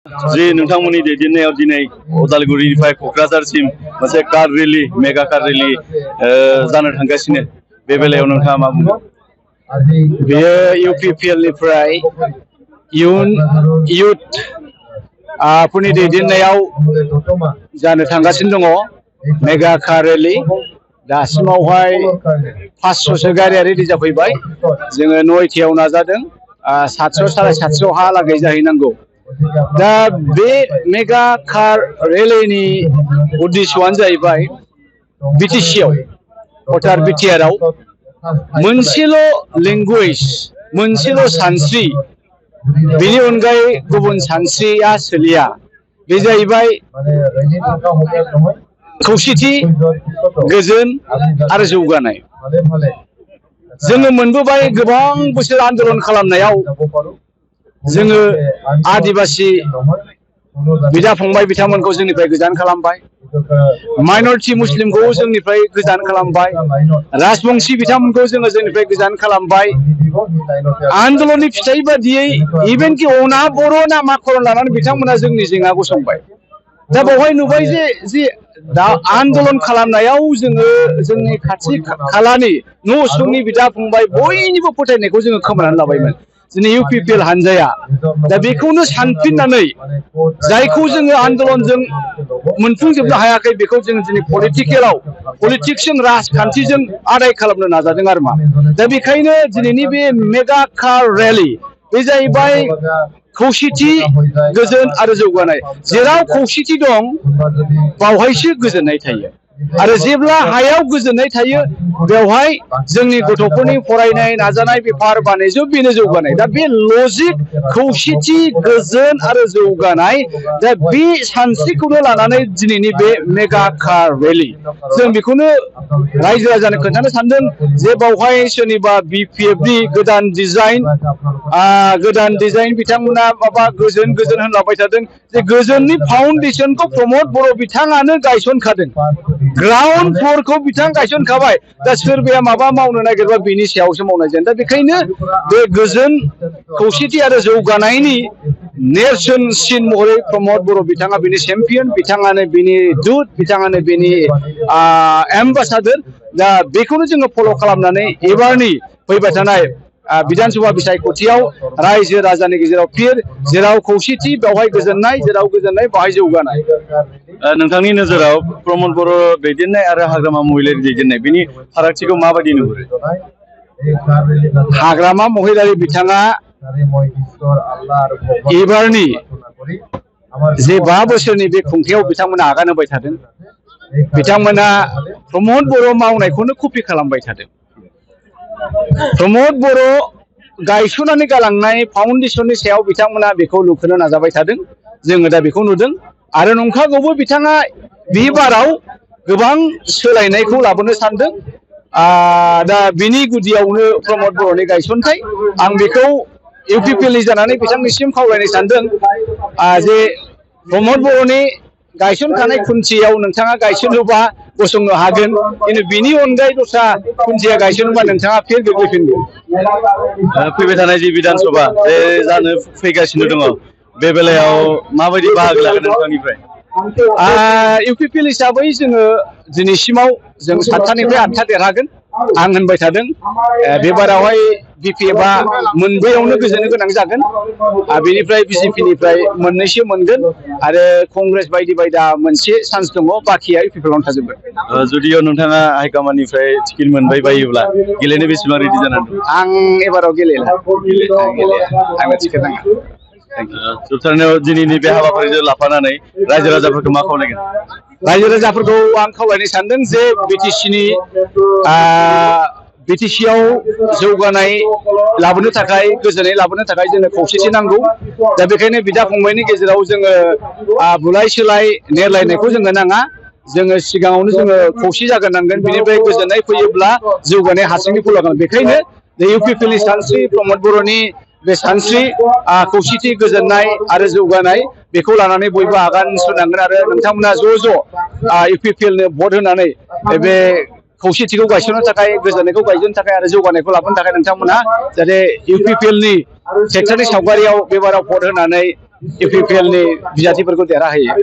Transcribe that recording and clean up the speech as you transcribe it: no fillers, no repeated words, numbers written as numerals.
जे नोंथांमोननि दैदेननायाव दिनै उदालगुरिनिफ्राय क'क्राझारसिम मोनसे car rally mega car rally जानो थांगासिनो बे बेलायाव नोंथाङा मा बुङो? बेयो इउपिपिएल निफ्राय इयुथ फोरनि दैदेननायाव जानो थांगासिनो दङ मेगा कार रेलि। दासिमावहाय 500सो गारिया रेडि जाफैबाय। जोङो 9थायाव नाजादों 700 750 हालागै जाहैनांगौ। दा बे मेगा कार रेलिनि उद्देश्यआनो जाहैबाय बिटिसिआव भटार बिटिआरआव मोनसेल' लेंगुवेज मोनसेल' सानस्रि बेनि अनगायै गुबुन सानस्रिया सोलिया। बे जाहैबाय खौसेथि, गोजोन आरो जौगानाय। जोङो मोनबोबाय गोबां बोसोर आन्दोलन खालामनायाव जोङो आदिबासि बिदा फंबाय बिथांमोनखौ जोंनिफ्राय गोजान खालामबाय, माइनरिटि मुस्लिमखौ जोंनिफ्राय गोजान खालामबाय, राजबंशी बिथांमोनखौ जोङो जोंनिफ्राय गोजान खालामबाय। आन्दोलननि फिथाइ बादियै इभेनकि अना बर' नामा खरन लानानै बिथांमोना जोंनि जेंना गसंबाय। दा बेवहाय नुबाय जे दा आन्दोलन खालामनायाव जोङो जोंनि खाथि खालानि न' उसुंनि बिदा फंबाय बयनिबो फोथायनायखौ जोङो खोमानानै लाबायमोन जोंनि इउपिपिएल हानजाया। दा बेखौनो सानफिननानै जायखौ जोङो आन्दोलनजों मोनफुंजोबनो हायाखै बेखौ जोङो दिनै पलिटिक्सजों राजखान्थिजों आदाय खालामनो नाजादों आरो मा। दा बेखायनो दिनैनि बे मेगा कार रेलि बे जाहैबाय खौसेथि, गोजोन आरो जौगानाय। जेराव खौसेथि दं बावहायसो गोजोननाय थायो आरो जेब्ला हायाव गोजोननाय थायो बेवहाय जोंनि गथ'फोरनि फरायनाय नाजानाय बेफार बानिज्य बेनो जौगानाय। दा बे लजिक खौसेथि, गोजोन आरो जौगानाय दा बे सानस्रिखौनो लानानै दिनैनि बे मेगा कार रेलि जों बेखौनो रायजो राजानो खोन्थानो सानदों जे बावहाय सोरनिबा बिपिएफनि गोदान डिजाइन बिथांमोना माबा गोजोन होनलाबाय थादों। जे गोजोननि फाउन्डेसनखौ प्रमद बर' बिथाङानो गायसनखादों, ग्राउन्ड फ्लरखौ बिथां गायसनखाबाय। दा सोरबाया माबा मावनो नागिरबा बिनि सायावसो मावनाय जायो। दा बेखायनो बे गोजोन, खौसेथि आरो जौगानायनि नेरसोनसिन महरै प्रमद बर' बिथाङा बिनि चेम्पियन, बिथाङानो बिनि दूत, बिथाङानो बिनि एम्बासादर। दा बेखौनो जोङो फल' खालामनानै एबारनि फैबाय थानाय बिधानसभा बिसायख'थियाव रायजो राजानि गेजेराव फिर जेराव खौसेथि बेवहाय गोजोननाय, जेराव गोजोननाय बेवहाय जौगानाय। नोंथांनि नोजोराव प्रमद बर' दैदेननाय आरो हाग्रामा महिलारि दैदेननाय बिनि फारागथिखौ माबायदि नुहुरो? हाग्रामा महिलारि बिथाङा एबारनि जे 5 बोसोरनि बे खुंथायाव बिथांमोना आगान होबाय थादों, बिथांमोना प्रमद बर' मावनायखौनो कपि खालामबाय थादों। प्रमद बर' गायसननानै गालांनाय फाउन्डेसननि सायाव बिथांमोना बेखौ लुखोनो नाजाबाय थादों। जोङो दा बेखौ नुदों आरो नंखागौबो बिथाङा बे बाराव गोबां सोलायनायखौ लाबोनो सानदों। दा बिनि गुदियावनो प्रमद बर'नि गायसनथाय। आं बेखौ इउपिपिएलनि जानानै बिथांनिसिम खावलायनो सानदों जे प्रमद बर'नि गायसनखानाय खुन्थियाव नोंथाङा गायसनोबा गसंनो हागोन, खिन्थु बिनि अनगायै दस्रा खुन्थिया गायसनोबा नोंथाङा फिन गोग्लैफिनगोन। फैबाय थानाय जि बिधानसभा बे जानो फैगासिनो दङ बे बेलायाव माबायदि बाहागो लागोन नोंथांनिफ्राय? इउपिपिएल हिसाबै जोङो दिनैसिमाव जों 7थानिफ्राय 8था देरहागोन आं होनबाय थादों। बे बारावहाय बिपिएफआ मोनब्रैयावनो गोजोननो गोनां जागोन। बेनिफ्राय बिजेपिनिफ्राय मोननैसो मोनगोन आरो कंग्रेस बायदि बायदा मोनसे चान्स दङ, बाखिया इउपिपिएलआवनो थाजोबगोन। जुदियाव नोंथाङा हाइकमान्डनिफ्राय टिकेट मोनबाय बायोब्ला गेलेनो बेसेबां रेडि जानानै दं? आं एबाराव गेलेला, आंनो टिकेट नाङा। जोबथारनायाव दिनैनि बे हाबाफारिजों लाफानानै रायजो राजाफोरखौ मा खावलायगोन? रायजो राजाफोरखौ आं खावलायनो सानदों जे बिटिसिआव जौगानाय लाबोनो थाखाय, गोजोनै लाबोनो थाखाय जोंनो खौसेथि नांगौ। दा बेखायनो बिदा फंबायनि गेजेराव जोङो बुलाय सोलाय नेरलायनायखौ जोङो नाङा। जोङो सिगाङावनो जोङो खौसे जाग्रोनांगोन, बेनिफ्राय गोजोननाय फैयोब्ला जौगानाय हारसिंनो फैगोन। बेखायनो इउपिपिएलनि सानस्रि, प्रमद बर'नि बे सानस्रि, खौसेथि, गोजोननाय आरो जौगानाय बेखौ लानानै बयबो आगान सुरनांगोन आरो नोंथांमोना ज' इउपिपिएलनो भट होनानै बे खौसेथिखौ गायसननो थाखाय, गोजोननायखौ गायसननो थाखाय आरो जौगानायखौ लाबोनो थाखाय नोंथांमोना जाहाथे इउपिपिएलनि सेक्टरनि सावगारियाव बेबाराव भट होनानै इउपिपिएलनि बिजाथिफोरखौ देरहाहोयो।